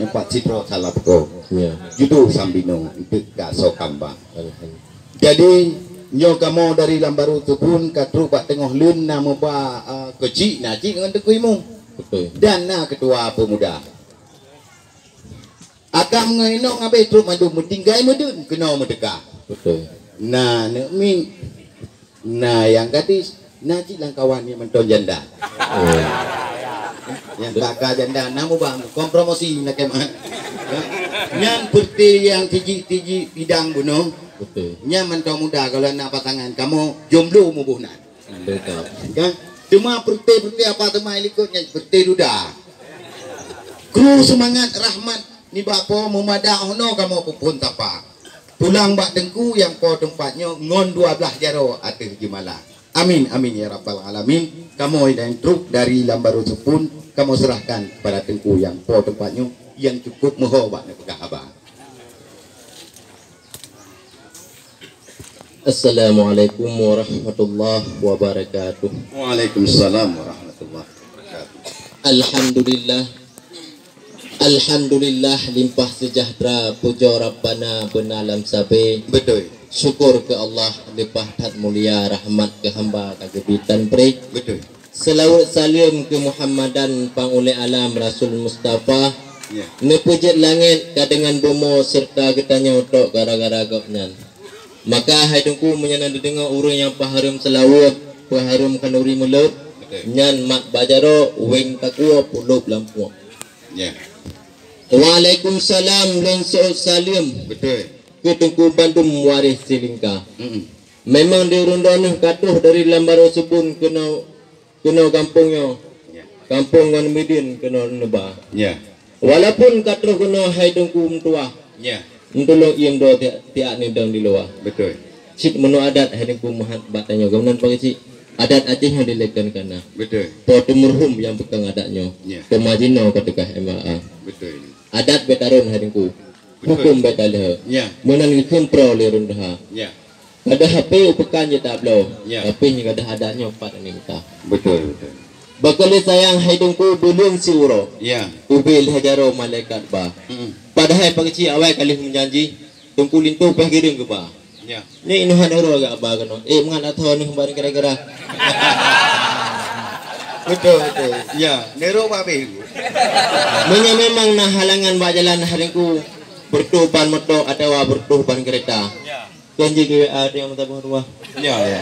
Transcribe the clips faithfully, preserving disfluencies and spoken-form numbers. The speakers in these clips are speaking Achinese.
Empat sidroe salah peuko. Ya. Judo sambinoe, enteuk ka soe kamba. Alhamdulillah. Jadi, nyoe kamoe dari Lambaru Subon ka trok bak teungoh leuen na meuba, eh, keuchik, na chik ngon Teungku Imum. Betul. Dan na ketua pemuda. Akang ngon inong abéh trok mandum meutinggai meudeun keunoe meuteuka. Betul. Na neuk miet, na nyang gadis, na cit lam kawan nyang mantong janda. Oh. Nyang ka, ka janda, na mubang, kon promosi lakée meu'ah. Nyan peureuté nyang tijik-tijik bidang bunoe. Betul. Nyan mantong muda, kalau na pasangan, kamoe jomblo muboh nan. Betul. Kan? Teuma peureuté-peureuté apa teuma likot nyan peureuté duda. Kru seumangat rahmat nibak Po meumada 'oh noe kamoe peuphon sapa. Pulang bak Teungku nyang po teumpat nyoe ngon dua blaih jaroe ateueh jeumala. Amin, amin ya rabbal alamin. Kamoe nyang trok dari Lambaru Subon, kamoe serahkan kepada Teungku nyang po teumpat nyoe nyang cukup meuho bak neupeugah haba. Assalamualaikum warahmatullahi wabarakatuh. Waalaikumsalam warahmatullahi wabarakatuh. Alhamdulillah. Alhamdulillah limpah seujahteura, pujoe Rabbana beuna lam sabe. Beutôi. Syukur keu Allah, leupah that mulia rahmat keu hamba ka geubri tan preh. Beutôi. Seulaweuet saleuem keu Muhammadan, panghulée alam Rasul Mustafa. Ya. Neupeujeuet langét ka deungon bumoe, seureuta geutanyoe tok gara-gara gobnyan. Maka hai Teungku, meunyoe na neudeungoe ureuëng nyang peuhareuem seulaweuet, peuhareuem khanuri meulot, betul, nyan mat bak jaroe, weng takue, pulop lam puek. Ya. Waalaikumsalam, lôn seuôt saleuem. Betul. Keu Teungku bandum waréh silingka. Mm-mm. Memang di ureuëng droeneueh ka troh dari Lambaru Subon keunoe keunoe gampông nyoe. Ya. Gampông ngon Midin keunoe neuba. Ya. Walaupun ka troh keunoe hai Teungku meutuwah. Ya. Meutulông iem droe tiak, tiak nidong di luwa. Betul. Cit meunoe adat hai Teungku meuhat bak tanyoe. Geunan bagi cit adat Aceh nyang dilekon kana. Betul. Po teumeurhum nyang peukong adat nyoe. Ya. Teuma jinoe ka teuka M A A. Betul. Adat bèk tarôn hai Teungku. Betul. Huköm bèk talheueh. Ya. Meunan geukheun proe lé ureuëng tuha. Ya. Gadoh H P u peukan jeuet tabloe. Ya. Tapi nyoe gadoh adat nyoe pat aneuk muda. Betul, betul. Bakal lé sayang hai Teungku buleuen siuroe. Ya. Ubé lhée jaroe malaikat ba. Mm-mm. Padahai pageuci awai ka lheueh meujanji, Teungku linto péh gireung geuba. Ya. Nyoe inoe hana uroe geuba keunoe. Eh, mangat athoe neuh bareng kira-kira. Betul, betul. Ya, neurok babeh. Meunyoe memang na halangan bak jalan hai Teungku, beureutoh ban moto atawa beureutoh ban keureta. Ya. Kon jih keu W A nyang meutabah ruah. Ya, ya.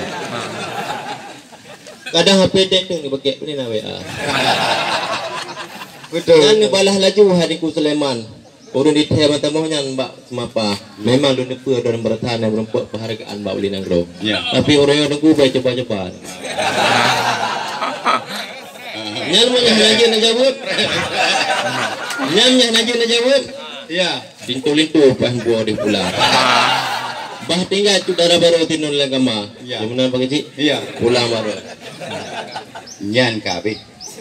Kadang H P tek-tek ni bekek, peue na W A. Betul. Nyan neubalah laju hai Teungku Sulaiman. Ureuëng di thèe meutamah nyan bak seumapa. Memang lôn neupeu droe beureuta nyang meureumpok peuhargaan bak ulée nanggroe. Ya. Tapi ureuëng nyoe Teungku bai cuba-cuba. Nyan meunyoe laju neujaweueb. Nyan meunyoe laju neujaweueb. Ya. Linto-linto paih buah di pulang. Bah tinggai cut dara barô tinun lam kama. Ya. Di meunan Pak Keuchik? Ya. Pulang barô. Nyan ka habéh.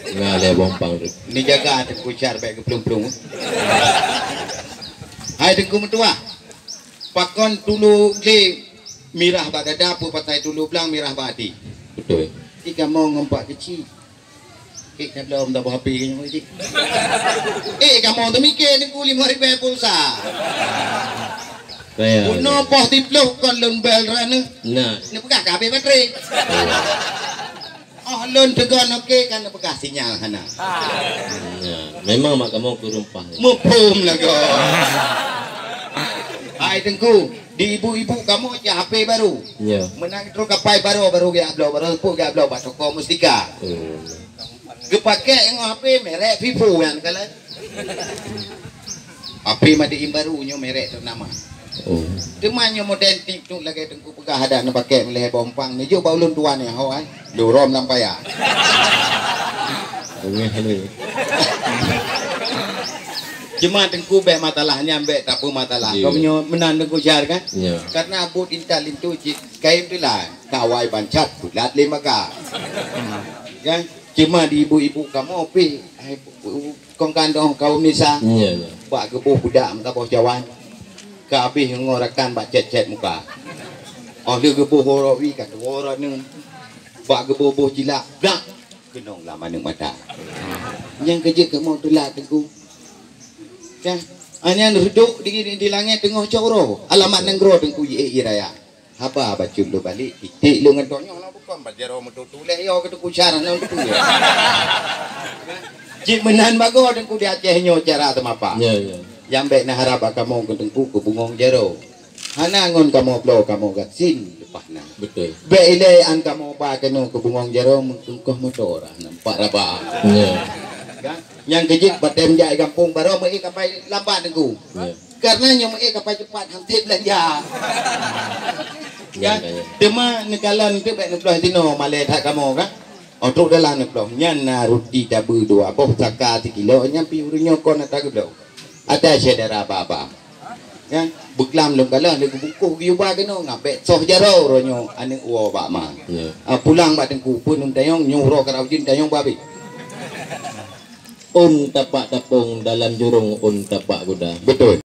Ngalai bompang tu. Ni jaga Teungku Syar bèk geuplueng-plueng. Hai Teungku meutuah. Pakon tulu glé mirah bak dada, peue pasai tulu blang mirah bak até? Beutôi. Di kamoe ngon Pak Keuchik. Eh, ka lom dah H P ke nyoe, Cik? Eh, kamoe teumikir Teungku limong ribèe pulsa. Kaya. Bunoe poh siplôh kon lôn bel droeneuh. Nah. Neupeugah ka habéh baterai. Oh, lôn teugön oke kan neupeugah sinyal hana. Nah, memang mak kamoe keu rumpah. Muphom lagoe. Hai Teungku, di ibu-ibu kamoe cit H P barô. Ya. Meunan trok kapai barô, barô geujak bloe, barô seupôt geujak bloe bak toko mustika. Oh. Geupakék ngon H P merek Vivo nyan kalon. H P Made in Baru nyoe merek ternama. Oh. Teuma nyoe model TikTok lagèe Teungku peugah adak neupakék meulhèe bompang, neujok bak ulôn tuan nyan ho ai. Lurôm lam paya. Beungèh lé. Cuma Teungku bèk masalah nyan bèk tapeumasalah. Iya. Kau nyoe meunan Teungku Syar kan? Iya. Karena buet intat linto cit kayém teulat, kawai bancat bulat lé maka. Kan? Cuma di ibu-ibu kamoe pih, hai, kong kandong kaum nisa. Iya, iya. Bak geuboh budak meusaboh cawan. Ka habéh ngon rakan bak cét-cét muka. Oh lheueh geuboh uroe wi ka tuwoe uroe neu. Bak geuboh-boh jilak, blak! Keunong lam aneuk mata. Nyang keujeuet kamoe teulat Teungku. Kan? Nyan reudok di, di, di langét teungoh cok uroe. Alamat nanggroe Teungku, ié raya. Haba bacut lôn balek, titik lôn ngon tanyoe na bukon, bak jaroe meututu lé yo keu Teungku Syar na tutu. Cit meunan bagoe Teungku di Aceh nyoe cara teumapa. Ya, ya. Nyang bék na harab bak kamoe keu Teungku keu bungong jaroe. Hana ngon kamoe bloe kamoe gasien leupah na. Betul. Bék ilée an kamoe ba keunoe keu bungong jaroe meukeungkoh motor, nampak raba. Ya. Kan? Nyang keujeuet batém jak gampông baroe meuék kapai lambat Teungku. Ya. Karena nyoe meuék kapai cepat, han teuet beulanja. Ya, kan? Ya, ya. Teuma neukalon teuh bék neuploh tinoe malée that kamoe, kan? Oh, trok dalam neuploh. Nyan na ruti tabeue dua boh, saka sikilo, nyan pih ureueng nyoe kon ata geubloe. Ata syedara baba. Kan? Beuklam lom kalon, lé geubungkôh geuyue ba keunoe, ngabék soh jaroe uroe nyoe aneuk woe bak ma. Ya. Ah, pulang bak Teungku, peue neutanyong, nyoe uroe karab jeuet tanyong babeh. Ôn tapak tapong dalam jurông ôn tapak guda. Betul.